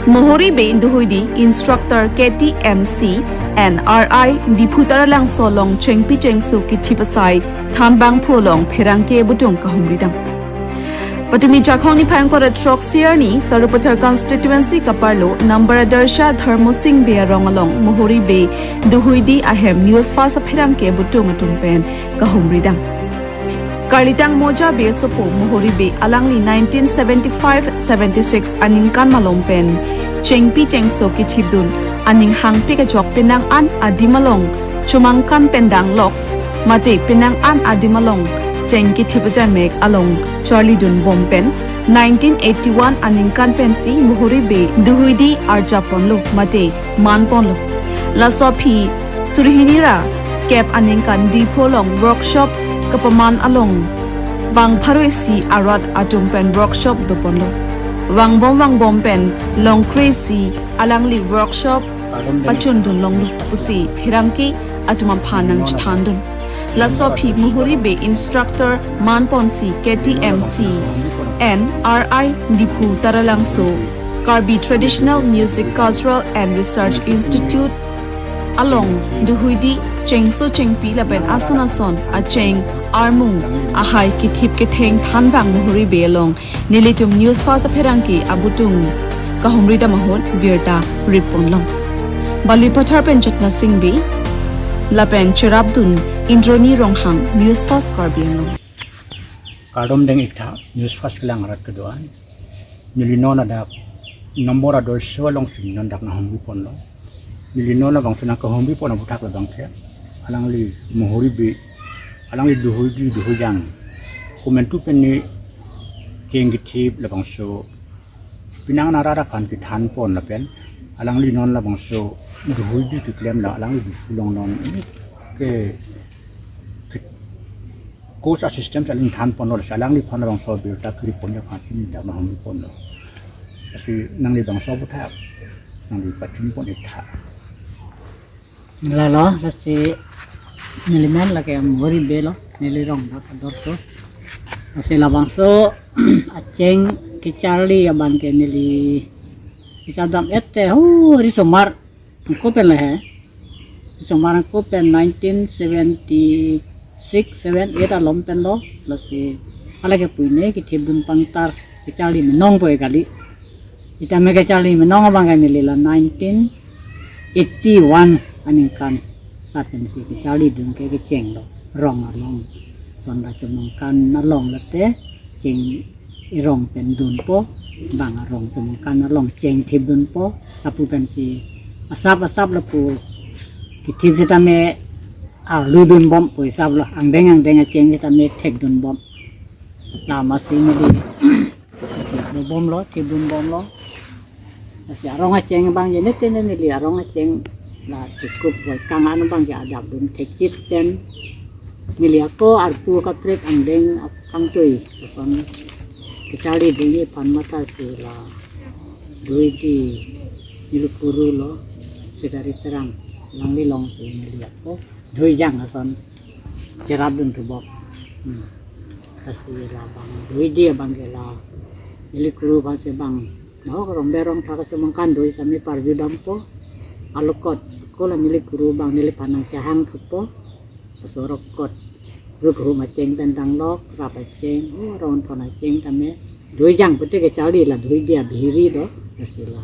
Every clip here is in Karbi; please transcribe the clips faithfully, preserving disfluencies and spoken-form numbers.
Mohori Bey Duhuidi, instructor K T M C, N R I, Diphu Taralangso along chengpi chengso kithip asai thanbangphu along pherangke abutung kahumridam. Patumi Jakhong niphai ingkoi ra throk sirni Sarupathar constituency kaparlo Nambar Adarsha Dharmasing Bey arong along Mohori Bey Duhuidi ahem News Fast apherangke abutung atum pen kahumridam. Karlitang Moja Bey asopo Mohori Bey alangli nineteen seventy-five seventy-six aningkan malom pen chengpi chengso kithipdun aning hangpik ajok penang an adim along chomangkam pen danglok mate penang an adim along cheng kithip ajamek along charlidun bom pen nineteen eighty-one aningkan pensi Mohori Bey Duhuidi arjaponlo mate manponlo. Laso aphi suri hini ra kep aningkan Diphu along workshop kapaman along bang pharo isi arat atum pen workshop doponlo. Vangbom vangbom pen longkre isi alangli workshop pachundun longlo pusi pherangke atum aphan nangchethandun. Laso aphi Mohori Bey instructor manponsi K T M C, N R I, Diphu Taralangso, Karbi Traditional Music Cultural and Research Institute along Duhuidi chengso chengpi lapen ason ason acheng armung ahai kithip ketheng thanbang Mohori Bey along nelitum News Fast apherangke abutung kahumridam ahut birta ripponlong. Balipathar pen Jotna Sing Bey lapen cherapdun Indroni Ronghang, News Fast Karbi Anglong. Kardom deng-iktha News Fast kelang arat kedo-an. Neli non adap Nambar Adarsha alongsi non dak nanghumriponlo. Neli non abangsi nangkahumripon aputhak labangke alangli Mohori Bey, alangli Duhuidi Duhuijang komantu pen ne cheng kithip labangso penang an arat aphan kethanpon lapen alangli non labangso Duhuidi keklem la alangli Diphu along non ke, ke course a-system si aling thanponlo, lasi alangliphan labangso birta kiriponji aphan neli dak nanghumriponlo. Lasi nangli bangso aputhak nangli pachunpon-iktha. Lalo, lasi neli men lake Mohori Bey lo, neli rong dak ador so. Lasi labangso acheng kecharli abangke neli isadam ette ho risomar angko pen le he. Risomar angko pen nineteen seventy-six seven eight alom pen lo, lasi alake puine kithipdun pangtar kecharli menong po kali. Sitame kecharli menong abangke neli la nineteen eighty-one aningkan lapensi kecharlidun ke kechenglo. Rong along son ra chomangkam along late cheng erong pen dunpo, bang arong chomangkam along cheng thipdunpo, lapu pensi asap asap lapu kithip sitame arludun bompo, asap lo angdeng angdeng acheng sitame thekdun bom. Lasi neli thipdun bomlo, thipdun bomlo. Lasi arong acheng abang je ne tene neli arong acheng la cukup voi kang an abangke adapdun thekchit pen neli ako arpu kaprek angdeng kangtui ason kecharlidunji aphan matha si la Duhuidi neli guru lo, Sikari Terang, alangli alongsi neli ako Duhuijang ason cherapdun thubom. Hmm. Lasi labang Duhuidi abangke la neli guru abangsi bang nahok rong berong thak chomangkam doi kami parjudampo. Alokot ko la neli guru abang neliphan nangchehang thupo. Laso rokot rukhum acheng pen danglok, rap acheng, o, ron thon acheng tame Duhuijang pute kecharli la Duhuidi abihiri do, lasi la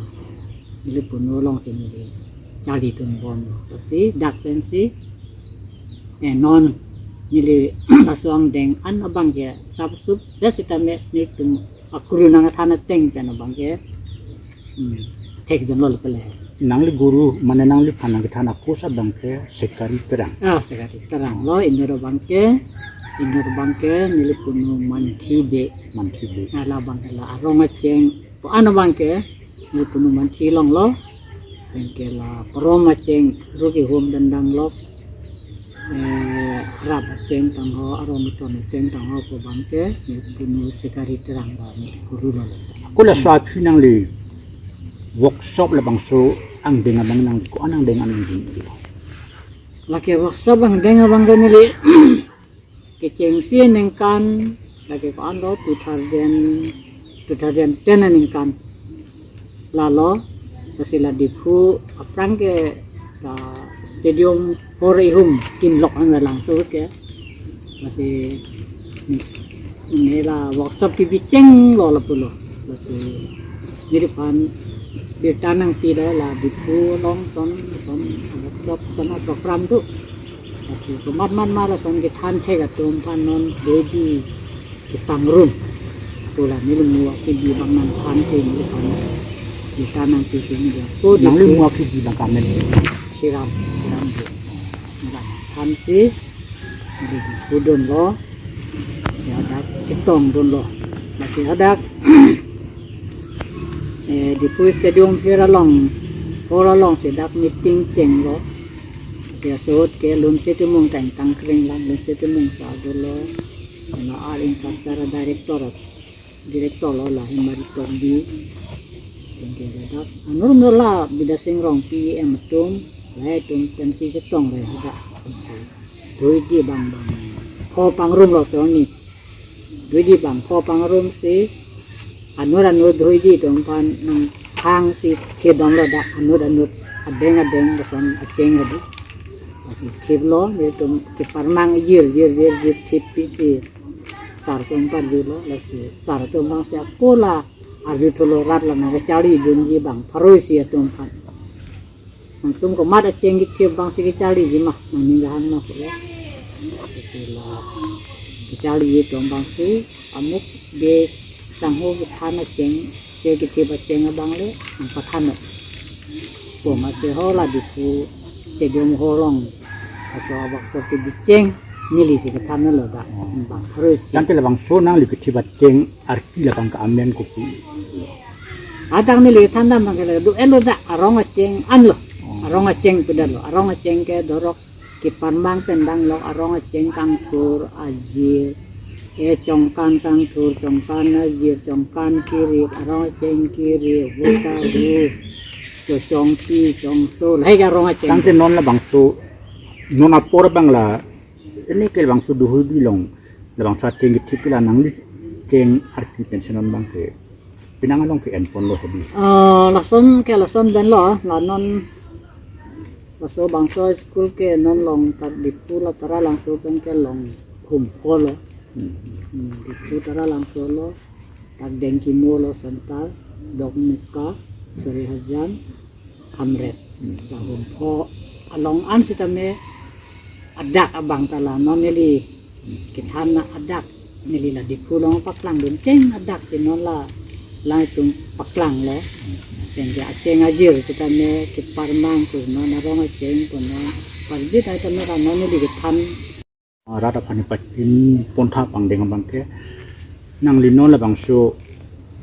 neli punu alongsi neli charlidun bom. Lasi dak pensi, eh, non neli laso angdeng an abangke sapsup, ya sitame nelitum akuru nangthan ateng pen abangke, hmm, thekdunlo pele. Nangli guru, mane nangliphan nangkethan a-course abangke Sikari Terang. Ah, Sikari Terang lo, inut abangke, inut abangke neli punu Manthi Bey. Manthi Bey. Ah, labangke la arong acheng ko-an abangke neli punu Manthi along lo. Penke la parom acheng rukhum pen danglok, eh, rap acheng tangho, arong methon acheng tangho ko abangke neli punu Sikari Terang abang neli guru lo. Ko laso aphi nangli workshop labangso angdeng abang nangli ko-an angdeng an nangdenglo? Lake workshop angdeng abangke neli kechengsi aningkan lake ko-an lo, two thousand, two thousand ten aningkan. Lalo Lasi la Diphu aphrang ke la stadium hor ihum tin lok an langso ke. Lasi neli la workshop kebi chenglo lapulo. Lasi neli aphan birta nangpilo la Diphu along son son workshop son a-program do. Lasi komat mat ma lason kethan thek atum aphan non doidi kepangrum. Pu la neli mo kebi abang nangthan si neli aphan birta nangpi si neli. Ko Nangli Diphu mo kebi abang kamen. Siram, siram do. Nangthan si neli pudunlo. Ya dak chetongdunlo. Lasi hadak eh, Diphu Stadium hir along, hor along si dak meeting chenglo. Lasi ahut ke Lunse Timung tang tang kring lang, Lunse Timung sa dolo. La ar in kar kar director, director lo la Hemari Tokbi. Tengke ladak anur mula Bidya Sing Rongpi em atum, lahai atum pensi chetong re hadak. Doidi abang abang. Ko pangrumlo soni. Doidi abang ko pangrum si anur anur doidi atum aphan nangthang si thedamlo dak anur anur adeng adeng lason acheng adi. Lasi thiplo, nelitum keparmang jir jir jir jir thip pisi sar atum aphan arjulo, lasi sar atum aphan si ako la arjuthulo rat la nangkecharlidunji abang pharoi si atum aphan. Nangtum komat acheng kethip abang si kecharliji ma, nangning kehang ma ko ya. Lasi la kecharliji atum abang si amuk de sangho kethan acheng, che kethip acheng abang le nangpathanlo. Ko ma si ho la Diphu Stadium hor along laso a-workshop kebi cheng neli si kethanlo dak. Hmm. Abang harus si. Tangte labangso nangli kethip acheng arki labang ke amen kopi? Hadak neli thandam abang ke la do-etlo dak arong acheng anlo. Oh. Arong acheng pudetlo. Arong acheng ke dorok keparmang pen danglok arong acheng kangthur ajir. Eh, chongkan kangthur, chongkan ajir, chongkan kirip, arong acheng kirip, votaru, cho chongpi, chongso, lahai ke arong acheng. Tangte non labangso, non apor abang la, ini ke labangso dohoidi along, labangso acheng kethip ke la nangli cheng arki pensi non abang ke penang along ke-enponlo hedi. Ah, lason ke lason denlo, la non laso bangso school ke non long tar Diphu la Taralangso pen ke long hum ko lo. Hmm. Hmm, Diphu Taralangso lo, dak Dengkimo lo center, Dokmoka, Sarihajan, Hamren. Hmm. Dak hum ko along an sitame adak abang ta la non neli kethan adak neli la Diphu along paklangdun cheng adak si non la lang itum paklanglo. Tengke acheng ajir sitame keparmang ko non arong acheng ko non parjit ai tame la non neli kethan. Rat aphan pachin pontha pangdeng abang ke nangli non labangso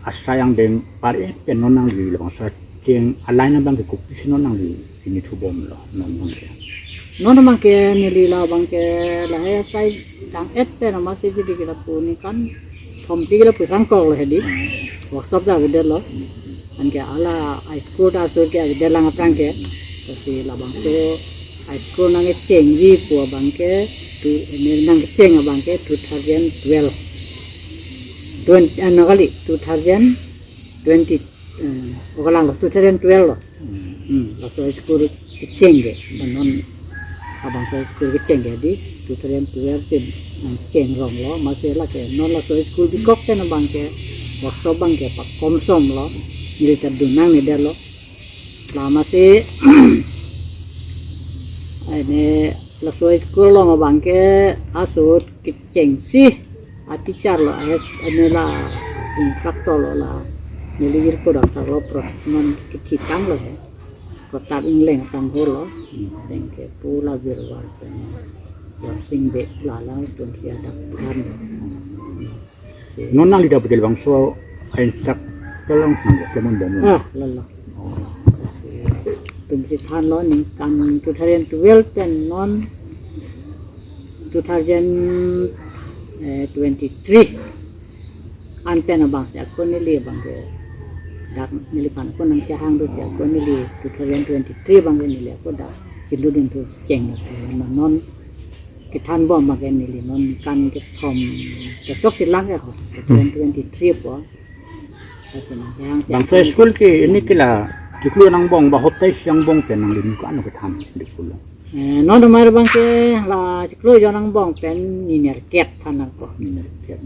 asai angdeng par-et pen non nangli labangso acheng a-line abang ke kopisi non nangli ini thubomlo non abang ke? Non abang ke neli labang ke lahai asai tang-et pen amatsi jidi ke lapu ningkan thompi ke lapu sangkoklo hedi. Workshop ta avedetlo. Anke hala high school ta asur ke avedet lang aphrang ke. Lasi labangso high school nangkechengji pu abang ke, tu, ini nangkecheng abang ke two thousand twelve. Twenty, ano kali, two thousand twenty, eh, okalanglo, two thousand twelve lo. Hmm. Hmm, laso high school kecheng ke, non labangso high school kecheng ke di, two thousand twelve si nangchengronglo, amatsi lake, non laso high school bikok pen abang ke, workshop abang ke, pakomsomlo, neli ta dun nangnedetlo. La amatsi, ini laso high school along abang ke, asut kechengsi, a-teacher lo, a-, ini la instructor lo la, neli ir product lo, pro, non kethitang lo he. Kotap ingleng sangho lo, tengke pu la virvar pen. Yarsing de la lang itum si adak than. Non nangli ta betul bangso a-instructor along nangli klemon bom lo. Ah, lalo. Oh. Itum si thanlo ningkan two thousand twelve pen non two thousand twenty-three an pen abang si ako neli abang ke dak neliphan ako nangkehang do si ako neli two thousand twenty-three abang ke neli ako dak chindudun thu cheng non kethan bom abang ke neli ningkan kethom kechok si lang ke ho two thousand twenty-three po. Lasi nangkehang si bangso ako school ke ini ke la Chiklo angbong ba hotai si angbong pen nangli ko-an kethan Diphu along? Eh, non amar abang ke la chiklo jon angbong pen ni nerkep than nangpo. Ni nerkep.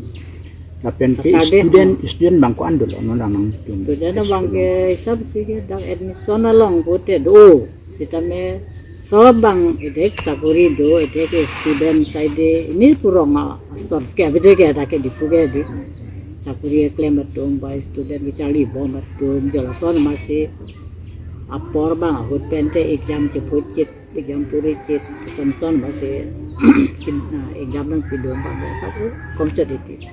Lapen ke Saturday, student, hmm, student abang ko-an dolo, non lang nangtum. Student abang ke hisap si ke dak admission along pute do. Sitame laso abang edek sakori do, edek student side ini purong a, asor ke abide ke dak ke Diphu ke di. Sakori keklem atum ba student kecharlibom atum, jo lason masi apor abang ahut pen te exam cheput chit, exam puri chit, son son masi kin, ah, exam nangpidun abang ke sap komchot iti.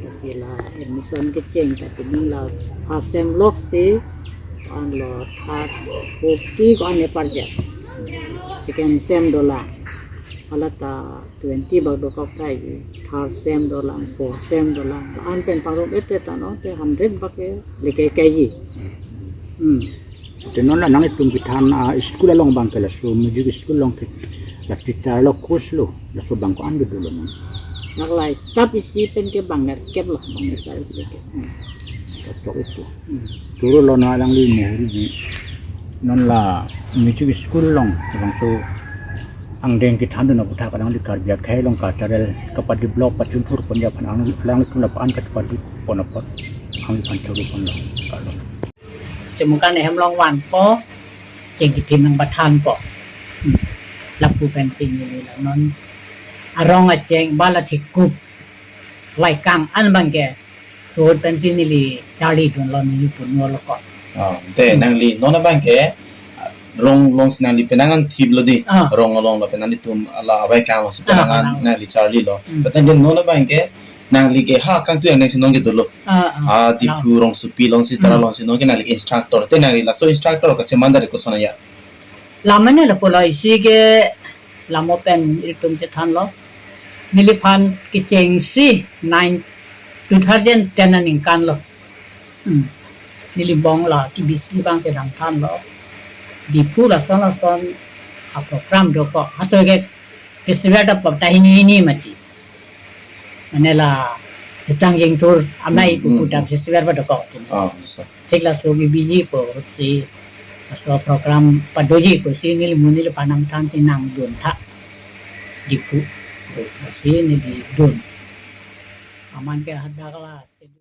Tapi la admission kecheng, tapi nung la first sem lok si, an lo third, forty ko-an eparjat. Second sem dolang. Hala ta twenty bak dokok thaiji. Third sem dolang, fourth sem dolang. An pen pangrum ete ta non te hundred bak ke leke kaiji. Hmm. Te non la nangtum kethan, ah, school along abang ke laso music school along ke la teacher lo, coach lo, laso abang ko-an dolo non? Dak la staff isi pen ke bang nerkep lo, bang isi ke. Hmm. Tok itu. Hmm. Turo lo na alangli mohori di. Non la music school along, bangso angdeng kethandun aputhak alangli Karbi akhei along cultural kapadevelop pachunthur pon aphan alangli, alangtum la pan kapaduk pon apot alangliphan choro ponlo. Kalau Chemungkan ahem along vanpo, cheng kitim nangpathanpo. Hmm. Lapu pensi neli la non arong acheng ba la thikup, laikang an abang ke, so pensi neli charlidunlo, neli punu lo ko. Oh, te, hmm, nangli non abang ke rong along si nangli penang an thiplo di. Ah. Rong along lo pen nanglitum la abaikang along si, ah, penang an, ah, nangli charlilo. Hmm. But then non abang ke nangli ke ha kangtui angdeng si non ke dolo. Ah, ah. Ah, Diphu rongsopi along si, Tara, hmm, along si non ke nangli instructor. Te nangli laso instructor kachemandar koson aja? La mane lapu lo isi ke, la mo pen ilitum chethanlo. Neliphan kechengsi nine, two thousand ten aningkan lo. Hmm. Neli angbong la kebisi abang si nangthanlo. Diphu lason lason aprogram dokok. Halaso ke festival ta pok ta hini hini mati. Mane la Jutang Jingthur amei, hmm, pupu, hmm, ta, hmm, festival ba dokok. Ah, bisa. Thik laso kebiji pusi, laso program padoji pusi neli mu neliphan nangthan si nangduntha Diphu. Pusi neli dun. Aman ke hadak la